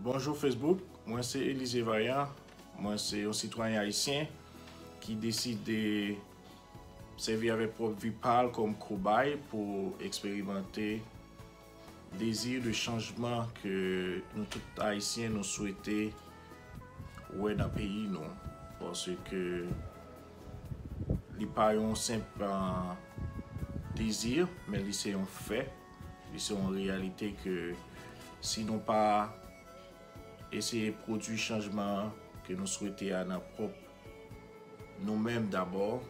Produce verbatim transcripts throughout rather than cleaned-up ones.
Bonjou Facebook, mwen se Elysée Vaillant, mwen se yon sitwayen ayisyen ki deside sèvi avèk pwòp vi pa l kòm kobay pou eksperimante dezi de chanjman ke nou tout ayisyen nou swete wè nan peyi nou. Paske li pa yon senp, ah, dezi, men li se yon fè, li se yon reyalite ke si nou pa eseye pwodui chanjman ke nou swete a nan pwòp nou menm dabò,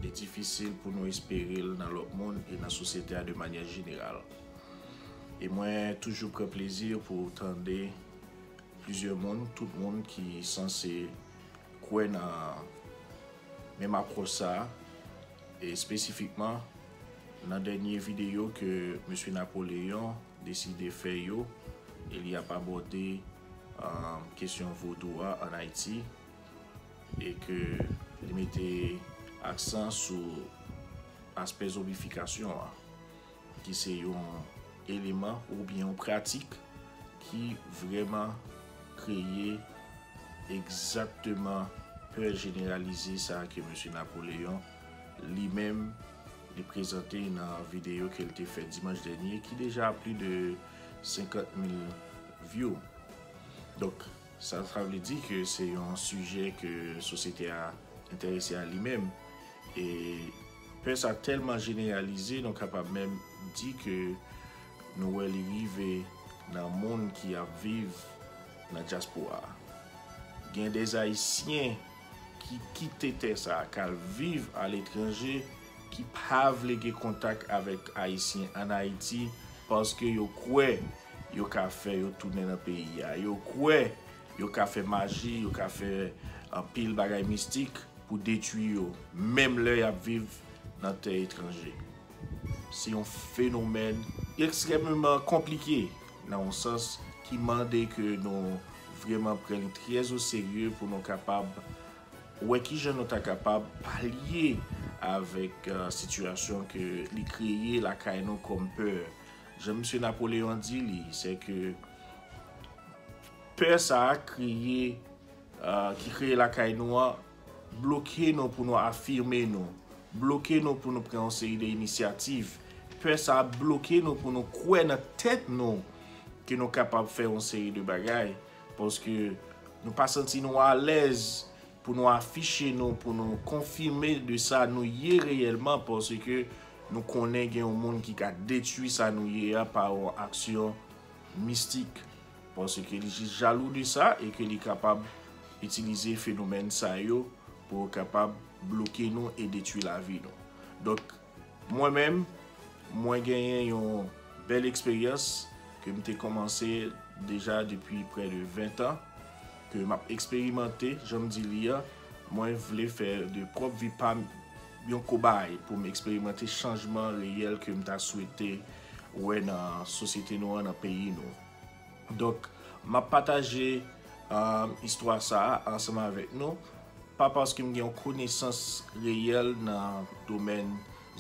li difisil pou nou espere l nan lòt moun e nan sosyete a de manyè jeneral. E mwen toujou pran plezi pou tande plizyè moun, tout moun ki sanse kwè nan menm apwòch sa a, e espesifikman nan dènye videyo ke Mesye Napoleyon deside fè yo, e li ap abòde, um, kesyon vodou a ann Ayiti, e ke li mete aksan sou aspè zonbifikasyon an, ki se yon eleman oubyen yon pratik ki vrèman kreye egzakteman pè jeneralize sa a ke Mesye Napoleyon li menm li prezante nan videyo ke l te fè dimanch dènye, ki deja a plis de senkant mil view. Donk, sa, sa vle di ke se yon sijè ke sosyete a enterese a li menm. E pè sa tèlman jeneralize, nou kapab menm di ke nou wè li rive nan moun ki ap viv nan dyaspora a. Gen de Ayisyen ki kite tè sa a, k al viv aletranje, ki pa vle gen kontak avèk Ayisyen ann Ayiti, paske yo kwè yo ka fè yo tounen nan peyi a. Yo kwè yo ka fè maji, yo ka fè anpil bagay mistik pou detwi yo, menm lè y ap viv nan tè etranje. Se yon fenomèn ekstrèmeman konplike, nan yon sans ki mande ke nou vrèman pran li trè o serye pou nou kapab wè kijan nou ta kapab palye avèk, uh, sitiyasyon ke li kreye lakay nou kòm pè. Jan Mesye Napoleyon di li, se ke pè sa a kreye, uh, ki kreye lakay nou an, bloke nou pou nou afime nou, bloke nou pou nou pran yon seri de inisyativ. Pè sa a bloke nou pou nou kwè nan tèt nou ke nou kapab fè yon seri de bagay, paske nou pa santi nou alèz pou nou afiche nou, pou nou konfime de sa nou ye reyèlman, paske nou konnen gen yon moun ki ka detwi sa nou ye a pa yon aksyon mistik, paske li jis jalou de sa e ke li kapab itilize fenomèn sa yo pou kapab bloke nou e detwi lavi nou. Donk, mwen menm, mwen genyen yon bèl eksperyans ke m te kòmanse deja depi prè de ven tan, ke m ap eksperimante, jan m di li a, mwen vle fè de pwòp vi pa m yon kobay pou m eksperimante chanjman reyèl ke m ta swete wè nan sosyete nou an, nan peyi nou. Donk, m ap pataje, um, istwa sa a ansanm avèk nou, pa paske m gen yon konesans reyèl nan domèn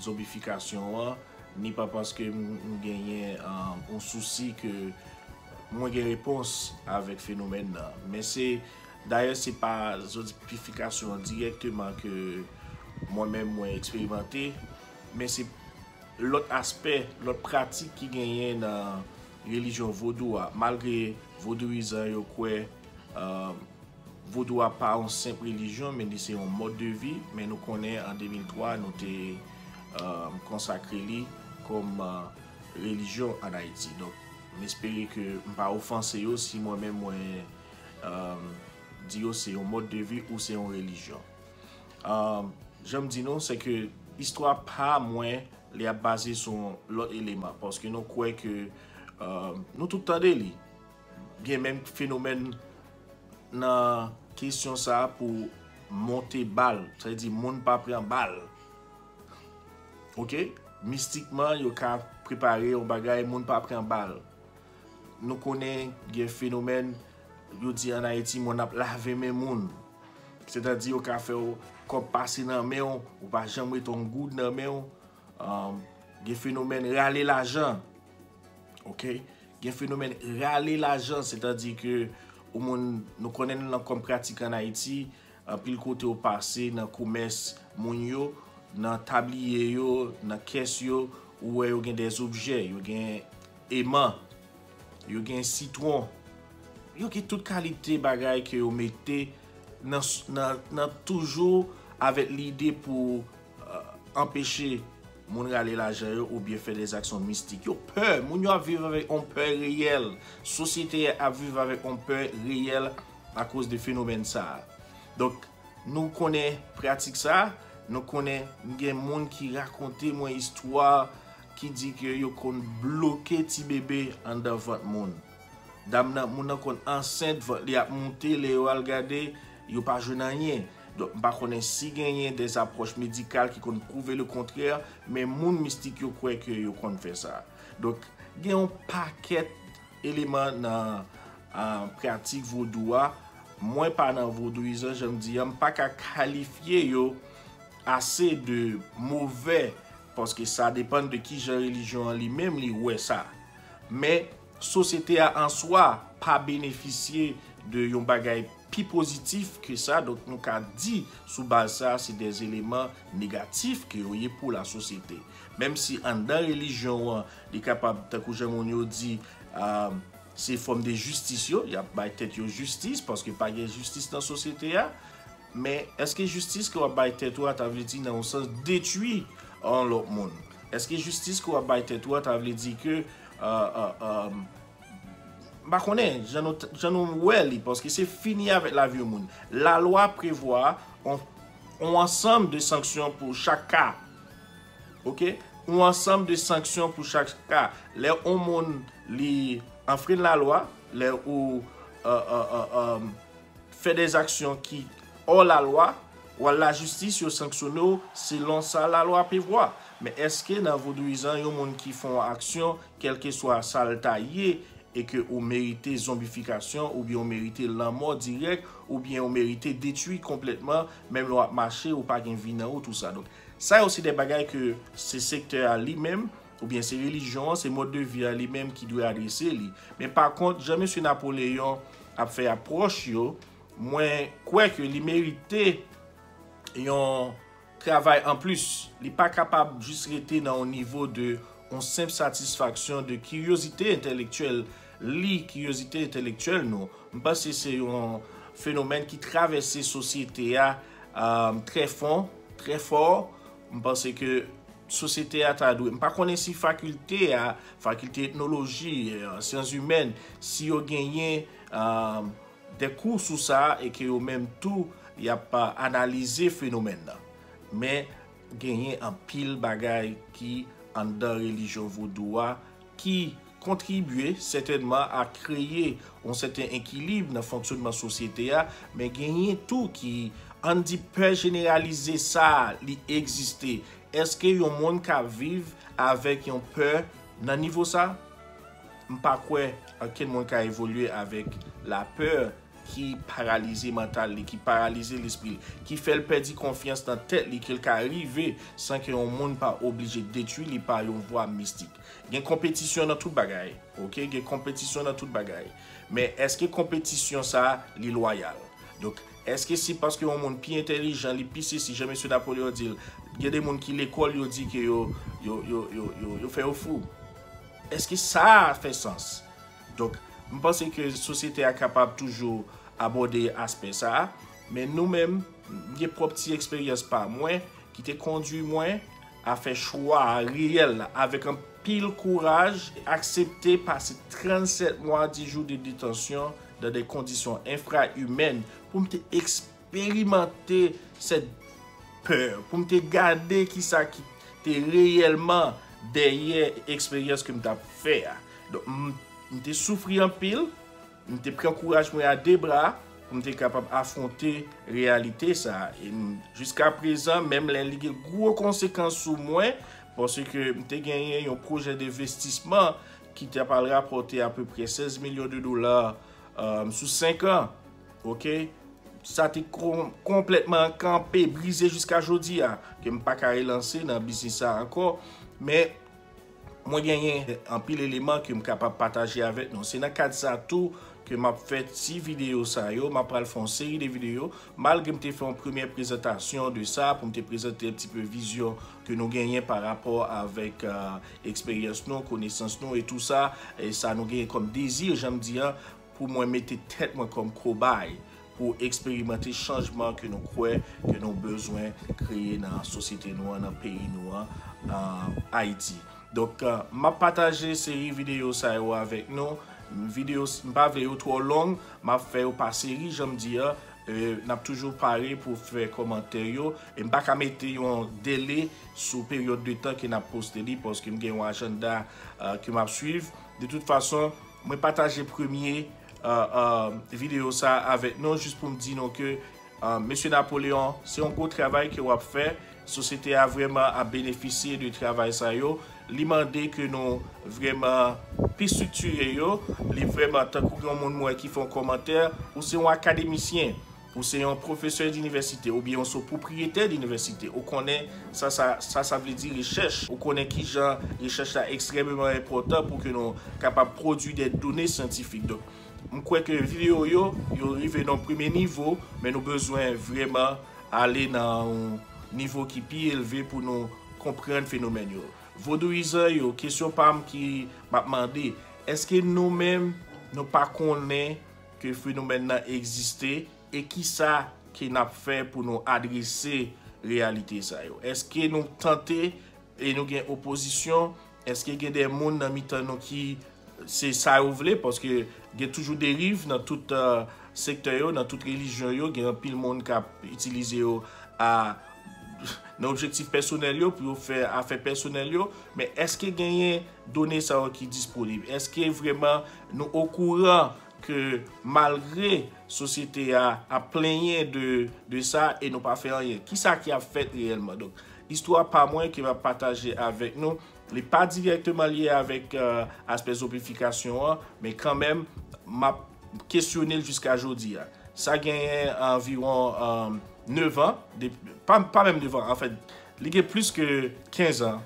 zonbifikasyon an, ni pa paske m, m genyen, um, yon sousi ke mwen gen repons avèk fenomèn nan. Men se, dayè, se pa zonbifikasyon an dirèkteman ke mwen menm mwen eksperimante, men se lòt aspè, lòt pratik ki genyen nan relijyon vodou a. Malgre vodouyizan yo kwè, uh, vodou a pa yon senp relijyon, men li se yon mòd de vi, men nou konnen an de mil twa, nou te, uh, konsakre li kòm, uh, relijyon ann Ayiti. Donk, m espere ke m pa ofanse yo si mwen menm mwen, um, di yo se yon mòd de vi ou se yon relijyon. Um, jan m di nou, se ke istwa pa mwen, li ap baze sou yon lòt eleman, paske nou kwè ke, uh, nou tout tande li. Gen menm fenomèn nan kesyon sa a pou monte bal, sa vle di moun pa pran bal. Oke? Mistikman, yo ka prepare yon bagay, moun pa pran bal. Nou konnen gen fenomèn, yo di ann Ayiti, moun ap lave men moun. Sètadi, yo ka fè w kòb pase nan men w, ou pa janm ret yon goud nan men w. Um, gen fenomèn rale lajan. Oke? Gen fenomèn rale lajan, sètadi ke ou moun, nou konnen l nan kòm pratik ann Ayiti, anpil kote ou pase nan komès moun yo, nan tabliye yo, nan kès yo, ou wè yo gen dèzobjè, yo gen eman, yo gen sitwon, yo gen tout kalite bagay ke yo mete nan, nan, nan toujou avèk lide pou, euh, anpeche moun rale lajan yo oubyen fè dèzaksyon mistik. Yo pè, moun yo ap viv avèk yon pè reyèl. Sosyete a ap viv avèk yon pè reyèl akoz de fenomèn sa a. Donk, nou konnen pratik sa a, nou konnen gen moun ki rakonte mwen istwa ki di ke yo konn bloke ti bebe anndan vant moun. Dam nan, moun nan konn ansent, vant li ap moute, lè yo al gade, yo pa jwenn anyen. Donk, m pa konnen si genyen dè apwòch medikal ki konn pwouve le kontrè, men moun mistik yo kwè ke yo konn fè sa. Donk, gen yon pakèt eleman nan, ah, pratik vodou a. Mwen pa nan vodouyizan, jan m di an, m pa ka kalifye yo ase de movè, paske sa depann de ki jan relijyon an li menm li wè sa. Men, sosyete a an swa pa benefisye de yon bagay pi pozitif ke sa, donk nou ka di sou baz sa, se de eleman negatif ke yo ye pou la sosyete. Menm si anndan relijyon an, li kapab, tankou jan moun yo di, ah, se fòm de jistis yo, y ap bay tèt yo jistis, paske pa gen jistis nan sosyete a. Men, èske jistis ke w ap bay tèt ou a, ta vle di nan yon sans detwi yon lòt moun? Èske jistis ke w ap bay tèt ou a, ta vle di ke, euh, euh, euh, m pa konnen, jan nou, jan nou wè li, paske se fini avèk lavi yon moun. Lalwa prevwa yon, yon ansanm de sanksyon pou chak ka. Oke? Yon ansanm de sanksyon pou chak ka. Lè yon moun li anfrenn lalwa, lè ou, euh, euh, euh, euh, fè dè aksyon ki hors la loi, w al lajistis, yo sanksyone w selon sa lalwa prevwa. Men èske nan vodouyizan, yon moun ki fè yon aksyon, kèlkeswa sa l ta ye, e ke ou merite zonbifikasyon, oubyen ou merite lanmò dirèk, oubyen ou merite detwi konplètman, menm lè w ap mache, ou pa gen vi nan ou, tou sa. Donk, sa yo se de bagay ke se sektè a li menm, oubyen se relijyon an, se mòd de vi a li menm ki dwe adrese li. Men pa kont, jan mesye Napoleyon ap fè apwòch yo, mwen kwè ke li merite yon travay anplis. Li pa kapab jis rete nan yon nivo de yon senp satisfaksyon de kiryozite entèlektyèl li, kiryozite entèlektyèl nou. M panse se yon fenomèn ki travèse sosyete a, euh, trè fon, trè fò. M panse ke sosyete a ta dwe, m pa konnen si fakilte a, fakilte etnoloji, euh, syans imèn, si yo genyen, euh, de kou sou sa e ke yo menm tou, y ap, euh, analize fenomèn nan. Men genyen anpil bagay ki anndan relijyon vodou a ki kontribye sètènman a kreye yon sèten ekilib nan fonksyonman sosyete a, men genyen tou ki, ann di, pè jeneralize sa a, li egziste. Èske yon moun ka viv avèk yon pè nan nivo sa? M pa kwè ankenn moun ka evolye avèk lapè ki paralize mantal li, ki paralize lespri l, ki fè l pèdi konfyans nan tèt li, ke l ka rive san ke yon moun pa oblije detwi li pa yon vwa mistik. Gen konpetisyon nan tout bagay, oke? Gen konpetisyon nan tout bagay. Men èske konpetisyon sa a, li lwayal? Donk, èske se paske yon moun pi entèlijan, li pi sesi, jan mesye Napoleyon di l, gen de moun ki lekòl, yo di ke yo, yo, yo, yo, yo, yo fè yo fou? Èske sa a fè sans? Donk, m panse ke sosyete a kapab toujou abòde aspè sa a, men nou menm, m gen pwòp ti eksperyans pa mwen ki te kondui mwen a fè chwa reyèl la avèk anpil kouraj, aksepte pase trannsèt mwa, dis jou de detansyon dan de kondisyon enfra-imèn pou m te eksperimante sèt pè, pou m te gade kisa ki te reyèlman dèyè eksperyans ke m t ap fè a. Donk, m, m te soufri anpil, m te pran kouraj mwen a de bra pou m te kapab afwonte reyalite sa a. E m, jiska prezan, menm lè li gen gwo konsekans sou mwen, paske m te genyen yon pwojè denvestisman ki t ap al rapòte apeprè sèz milyon de dola, euh, sou senk an. Oke? Sa te kon-, konplètman kanpe, brize jiska jodi a, ke m pa ka relanse nan biznis sa a ankò. Men, Mwen genyen anpil eleman ke m kapab pataje avèk nou. Se nan kad sa tou ke m ap fè ti videyo sa yo, m ap pral fè yon seri de videyo. Malgre m te fè yon premyè prezantasyon de sa, pou m te prezante yon ti pe vizyon ke nou genyen pa rapò avèk, euh, eksperyans nou, konesans nou e tou sa, e sa nou genyen kòm dezi, jan m di an, pou mwen mete tèt mwen kòm kobay pou eksperimante chanjman ke nou kwè ke nou bezwen kreye nan sosyete nou an, nan peyi nou an, an Ayiti. Donk, euh, m ap pataje seri videyo sa yo avèk nou. Videyo, m pa vle yo twò long, m ap fè yo pa seri, jan m di an. Euh, n ap toujou pare pou fè kòmantè yo. E m pa ka mete yon dele sou peryòd de tan ke n ap poste li, paske m gen yon ajanda, euh, ke m ap swiv. De tout fason, mwen pataje premye, euh, euh, videyo sa avèk nou, jis pou m di nou ke, euh, Mesye Napoleon, se yon gwo travay ke w ap fè. Sosyete a vrèman ap benefisye de travay sa yo. Li mande ke nou vrèman pi estriktire yo. Li vrèman, tankou gen yon moun mwen ki fè yon kòmantè, ou se yon akademisyen, ou se yon pwofesè dinivèsite, oubyen ou se yon pwopriyetè dinivèsite, ou konnen sa, sa, sa, sa vle di rechèch, ou konnen kijan rechèch la ekstrèmeman enpòtan pou ke nou kapab pwodui de done syantifik. Donk, m kwè ke videyo yo, yo rive nan premye nivo, men nou bezwen vrèman ale nan yon nivo ki pi elve pou nou konprann fenomèn yo. Vodouyizan yo, kesyon pa m ki m ap mande, èske nou menm, nou pa konnen ke fenomèn nan egziste, e kisa ke n ap fè pou nou adrese reyalite sa yo? Èske nou tante e nou gen opozisyon? Èske gen de moun nan mitan nou ki se sa yo vle? Paske gen toujou deriv nan tout, euh, sektè yo, nan tout relijyon yo. Gen anpil moun k ap itilize yo a, nan objektif pèsonèl yo, pou yo fè afè pèsonèl yo. Men èske genyen done sa yo ki disponib? Èske vrèman nou okouran ke malgre sosyete a ap plenyen de, de sa e nou pa fè anyen? Kisa ki ap fèt reyèlman? Donk, istwa pa mwen ke m ap pataje avèk nou, li pa dirèkteman lye avèk, euh, aspè zonbifikasyon an, men kanmenm, m ap kesyone l jiska jodi a. Sa genyen anviwon, euh, nèf an, de, pa, pa menm nèf an, anfèt, li gen plis ke kenz an.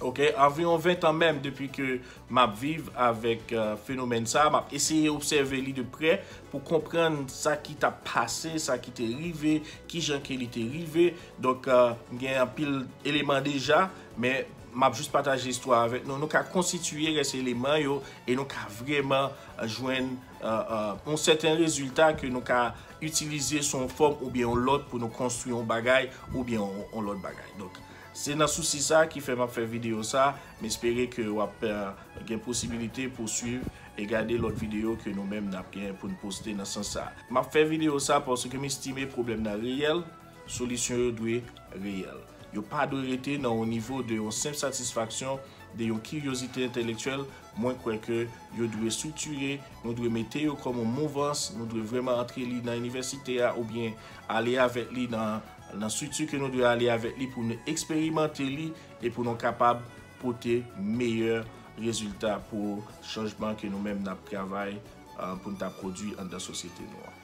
Ok, anviwon ven an menm depi ke m ap viv avèk, euh, fenomèn sa, m ap eseye obsève li de prè pou konprann sa ki t ap pase, sa ki te rive, kijan ke li te rive. Donk, euh, m gen anpil eleman deja, men m ap jis pataje istwa avèk nou. Nou ka konstitiye rès eleman yo e nou ka vrèman, euh, jwenn, euh, euh, yon sèten rezilta ke nou ka itilize sou yon fòm oubyen yon lòt pou nou konstwi yon bagay oubyen yon, yon lòt bagay. Donk, se nan sousi sa ki fè m ap fè videyo sa. M espere ke w ap, euh, gen posibilite pou swiv e gade lòt videyo ke nou menm n ap gen pou n poste nan sans sa. M ap fè videyo sa paske m estime pwoblèm nan reyèl, solisyon yo dwe reyèl. Yo pa dwe rete nan yon nivo de yon senp satisfaksyon, de yon kiryozite entèlektyèl. Mwen kwè ke yo dwe estriktire, nou dwe mete yo kòm yon mouvans, nou dwe vrèman antre li nan inivèsite a oubyen ale avèk li nan, nan estrikti ke nou dwe ale avèk li pou nou eksperimante li e pou nou kapab pote meyè rezilta pou chanjman ke nou menm n ap travay, euh, pou n ta pwodui anndan sosyete nou an.